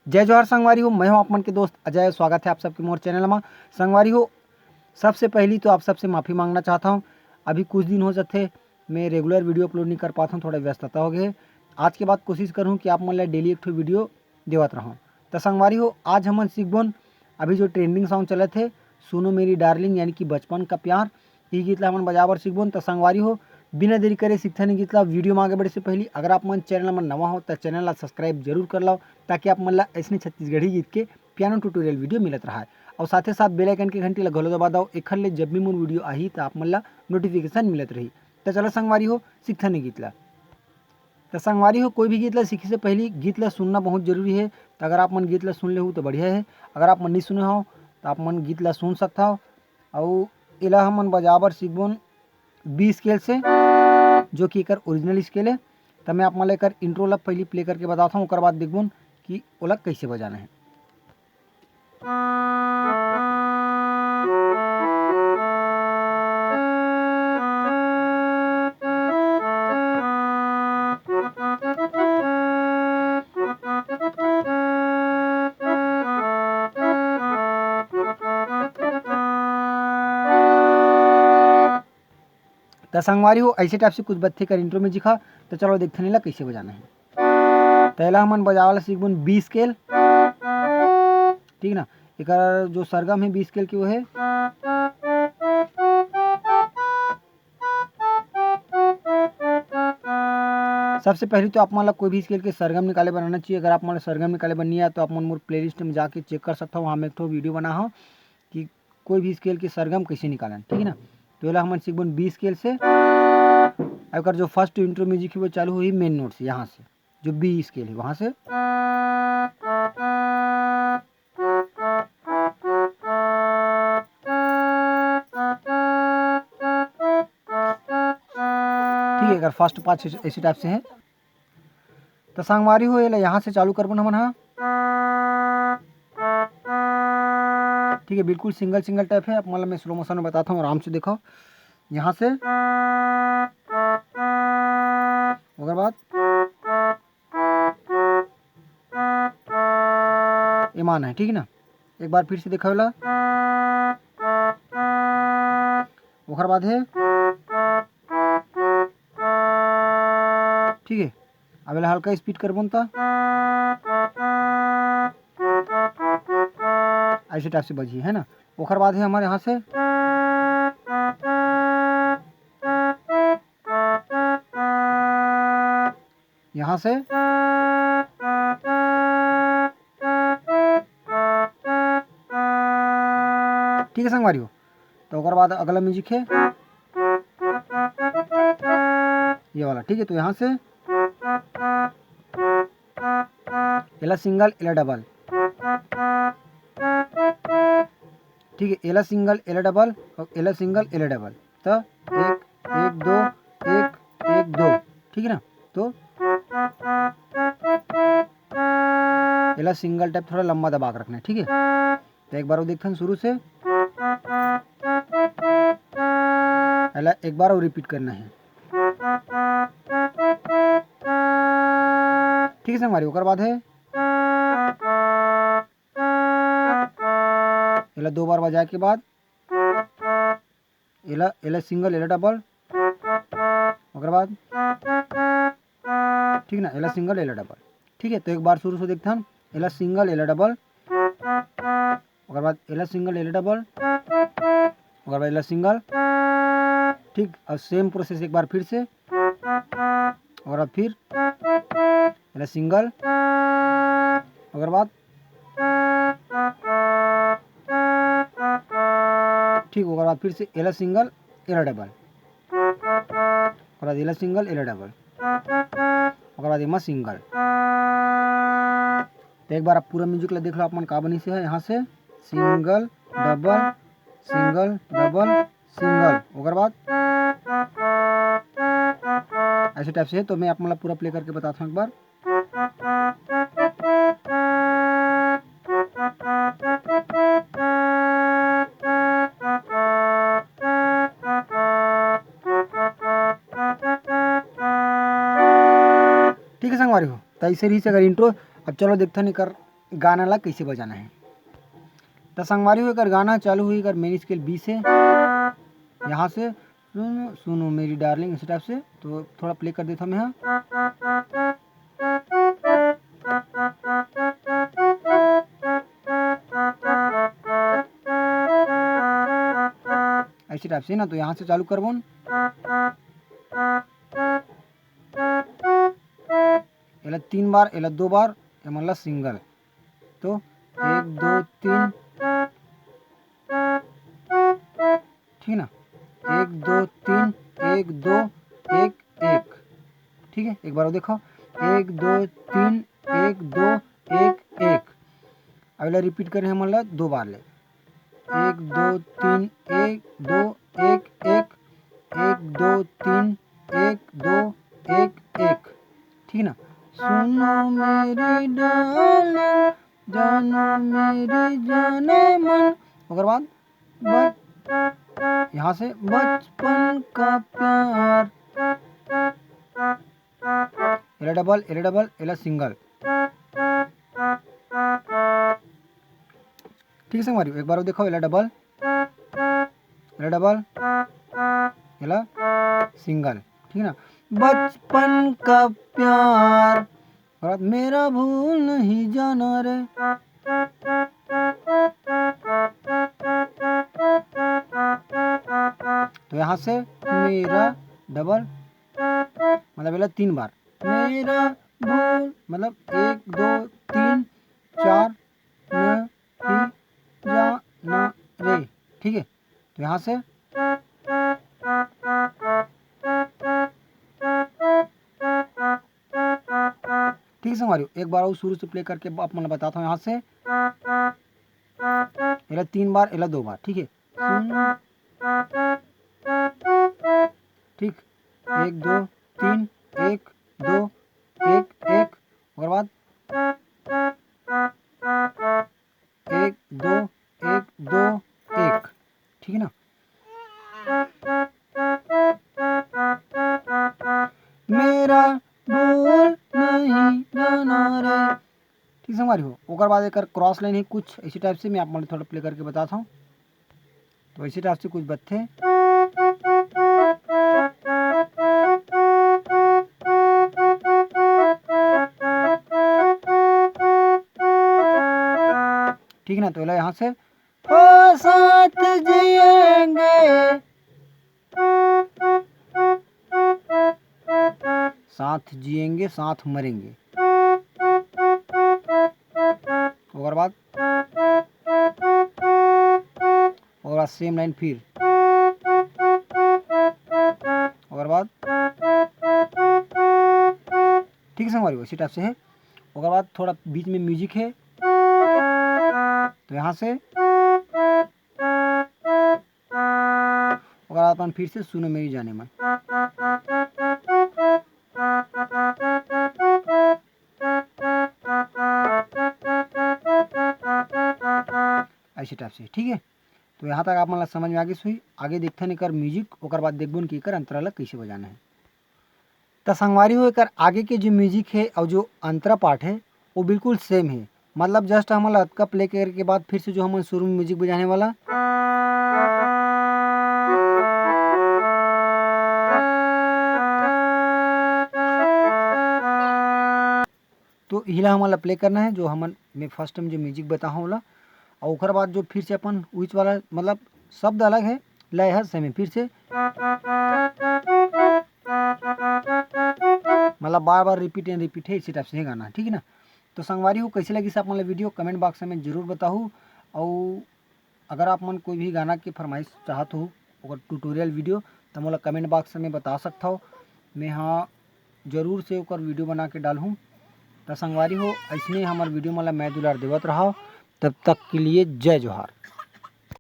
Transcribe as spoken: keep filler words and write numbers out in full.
जय जोहार संगवारी हो, मैं हूं आप मन के दोस्त अजय। स्वागत है आप सबके मोर चैनल मा। संगवारी हो, सबसे पहली तो आप सबसे माफ़ी मांगना चाहता हूं, अभी कुछ दिन हो जाथे मैं रेगुलर वीडियो अपलोड नहीं कर पाता हूं, थोड़ा व्यस्तता हो गए। आज के बाद कोशिश करूं कि आप मन ला डेली एक ठो वीडियो देवत रहूं। तो संगवारी हो, आज हमन सीखबोन अभी जो ट्रेंडिंग सॉन्ग चलत हे, सुनो मेरी डार्लिंग, यानी कि बचपन का प्यार, ये गीत ला हमन बजाए बर सीखबोन। त संगवारी हो, बिना देरी करे सीखथन ये गीत ला। वीडियो में आगे बढ़े से पहले अगर आप मन चैनल में नवा हो, त चैनल ला सब्सक्राइब जरूर कर लो, ताकि आप मन ला ऐसने छत्तीसगढ़ी गीत के पियानो ट्यूटोरियल वीडियो मिलत रहा। और साथे साथ बेल आइकन के घंटी ला घलो दबा दो, एखर ले जब भी मोर वीडियो आही, त आप मन ला नोटिफिकेशन मिलत रही। त चलो संगवारी हो, सीखथन ये गीत ला। त संगवारी हो, कोई भी गीत ला सीखे से पहले गीत ला सुनना बहुत जरूरी है। त अगर आप मन गीत ला सुन लेहू, त बढ़िया है। अगर आप मन नहीं सुने हो, त आप मन गीत ला सुन सकता हो। अउ एला हमन बजाए बर सीखबोन बी स्केल से, जो कि एकर ओरिजिनल स्केल है। त मैं आप मन ला एकर इंट्रो ला पहली प्ले करके बताता हूँ, ओकर बाद देखबोन कि ओला कैसे बजाना है। त संगवारी हो, ऐसे टाइप से कुछ बत्थे कर इंट्रो में जिखा। त चलो देखथन एला कैसे बजाना है। त एला हमन बजावला सीखबोन बी स्केल, ठीक ना। एकर जो सरगम है बी स्केल के, वो है सबसे पहले तो आप मन ला कोई भी स्केल के सरगम निकाले बर आना चाहिए। अगर आप मन ला सरगम निकाले बर नहीं आए, तो आप मन मोर प्लेलिस्ट में जाके चेक कर सकता हो, वहाँ मैं एक ठो वीडियो बना हूँ कि कोई भी स्केल के सरगम कैसे निकालन, ठीक है ना। तो एला हमन सीखबोन बी स्केल से। अब एकर जो फर्स्ट इंट्रो म्यूजिक है, वो चालू होही मेन नोट से, यहाँ से, जो बी स्केल है, वहाँ से। ठीक है, एकर फर्स्ट पाँच ऐसे टाइप से है। तो संगवारी हो, एला यहाँ से चालू करबो हमन हा। ठीक है, बिल्कुल सिंगल सिंगल टाइप है। आप मतलब मैं स्लो मोशन में बताता हूँ, आराम से देखो। यहाँ से, ओकर बाद एमान है, ठीक है ना। एक बार फिर से देखो ला, ओकर बाद है, ठीक है। अब एला हल्का स्पीड करबो न त ऐसे टाइप से बजी, है ना। ओकर बाद है हमारे यहाँ से, यहाँ से, ठीक है संगवारी हो। तो ओकर बाद अगला म्यूजिक है ये वाला, ठीक है। तो यहाँ से एला सिंगल, एला डबल, ठीक है, एला सिंगल, एला डबल और एला सिंगल, एला डबल। तो एक, एक, दो, एक, एक, दो, ठीक है ना। तो एला सिंगल टाइप थोड़ा लंबा दबा के रखना है, ठीक है। तो एक बार वो देखथन शुरू से, एला एक बार और रिपीट करना है, ठीक है संगवारी। ओकर बाद है एला दो बार बजाए के बाद एला, एला सिंगल, एला डबल, ओकर बाद, ठीक ना, एला सिंगल, एला डबल। ठीक है, तो एक बार शुरू से देखथन, एला सिंगल, एला डबल, ओकर बाद एला सिंगल, एला डबल, ओकर बाद एला सिंगल। ठीक, और सेम प्रोसेस एक बार फिर से, ओकर बाद फिर एला सिंगल, ओकर बाद, ठीक, ओकर बाद फिर से एला सिंगल, एला डबल, ओकर बाद एला सिंगल, एला डबल, ओकर बाद एमा सिंगल। तो एक बार आप पूरा म्यूजिक ला देख लो, आप मन का बनिस है। यहाँ से single, double, single, double, single, ओकर बाद ऐसे टाइप से है। तो मैं आप मन ला पूरा प्ले करके बताता हूँ एक बार। ठीक है संगवारी हो, तो ऐसे रही अगर इंट्रो। अब चलो देखथन एकर गाना ला कैसे बजाना है। तो संगवारी हो, एकर गाना चालू हुई, एकर मेन स्केल बी से, यहाँ से सुनो सुनो मेरी डार्लिंग, इसी टाइप से। तो थोड़ा प्ले कर देता हूँ मैं यहाँ। ऐसे टाइप से ना, तो यहाँ से चालू करबो न। एला तीन बार, एला दो बार, एमन ला सिंगल। तो एक, दो, तीन, ठीक ना, एक, दो, तीन, एक, दो, एक, एक। ठीक है, एक बार और देखो, एक, दो, तीन, एक, दो, एक, एक। अब एला रिपीट करे हमन ला दो बार ले, एक, दो, तीन, एक, दो, एक, एक, एक, दो, तीन, एक, दो, एक, एक। ठीक ना, सुनो मेरी डार्लिंग, जानो मेरी जाने मन। ओकर बाद बच-, यहाँ से बचपन का प्यार, एला डबल, एला डबल, एला सिंगल। ठीक है संगवारी, एक बार और देखो, एला डबल, एला डबल, एला सिंगल। ठीक है ना, बचपन का प्यार, और मेरा भूल नहीं जाना रे। तो यहाँ से मेरा डबल, मतलब एला तीन बार, मेरा भूल, मतलब एक, दो, तीन, चार, न ही जाना रे। ठीक है, तो यहाँ से, ठीक है संगवारी, एक बार और शुरू से प्ले करके आप मन ला बताता हूँ। यहाँ से एला तीन बार, एला दो बार। ठीक है, सुन, ठीक, एक, दो, तीन, एक, दो, एक, एक, ओकर बाद एक, दो, एक, दो, एक। ठीक है ना, मेरा भूल नहीं जाना रे। ठीक संगवारी हो, ओकर बाद एकर क्रॉस लाइन है कुछ इसी टाइप से, मैं आप मन ला थोड़ा प्ले करके बताता हूँ। तो इसी टाइप से कुछ बजथे। ठीक ना, तो एला यहाँ से, ओ साथ जिएंगे, साथ जिएंगे, साथ मरेंगे। ओकर बाद, ओकर बाद सेम लाइन फिर। ओकर बाद, ठीक है संगवारी, इसी टाइप से है। ओकर बाद थोड़ा बीच में म्यूजिक है, तो यहाँ से ओकर बाद अपन फिर से सुनो मेरी जाने मन, ऐसे टाइप से। ठीक है, तो यहाँ तक आप मन ला समझ में आ गिस होही। आगे देखथन एकर म्यूजिक, ओकर बाद देखबो न कि एकर अंतरा ला कैसे बजाना है। त संगवारी हो, एकर आगे के जो म्यूजिक है और जो अंतरा पार्ट है, वो बिल्कुल सेम है। मतलब जस्ट हमन ला अतका प्ले करे के बाद फिर से जो हमन शुरू में म्यूजिक बजाने वाला, तो इहिला हमन ला प्ले करना है, जो हमन, मैं फर्स्ट टाइम जो म्यूजिक बताहूँ ओला, और ओकर बाद जो फिर से अपन उहिच वाला, मतलब शब्द अलग है, लय है सेम है, फिर से मतलब बार बार रिपीट एंड रिपीट है, इसी टाइप से है गाना, ठीक है ना। तो संगवारी हो, कैसे लगिस आप मन ला वीडियो, कमेंट बॉक्स में जरूर बताहू। और अगर आप मन कोई भी गाना के फरमाइश चाहत हो, ओकर ट्यूटोरियल वीडियो, तो मोला कमेंट बॉक्स में बता सकत हो, मैं हाँ जरूर से ओकर वीडियो बना के डालहूँ। तो संगवारी हो, ऐसने हमर वीडियो मन ला मैं दुलार देवत रहो। तब तक के लिए जय जोहार।